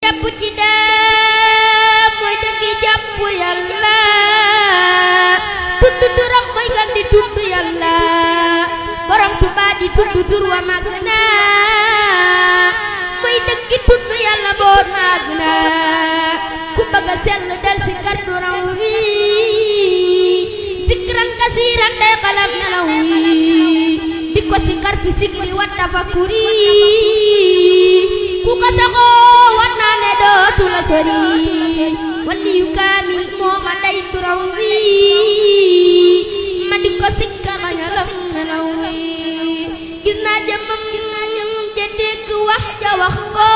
jàpp ci daa mooy dëgg jàpp yàlla tudd turam mooy gan di tudd yàlla borom Tuubaa di tudd tur wa màgg na mooy dëgg tudd yàlla boor màgg na ku bëgg a sell del si kar du raw wi zikran kasiiran day xalam nelaw wi di ko si kar fi sikri wa tafakkuri ku ko saxoo war naa ne dootu la sori wali yu kaamil moo ma day turaw wi ma di ko sikka ma ñalam nelaw wi gis naa jëmmam ja dégg wax ja wax ko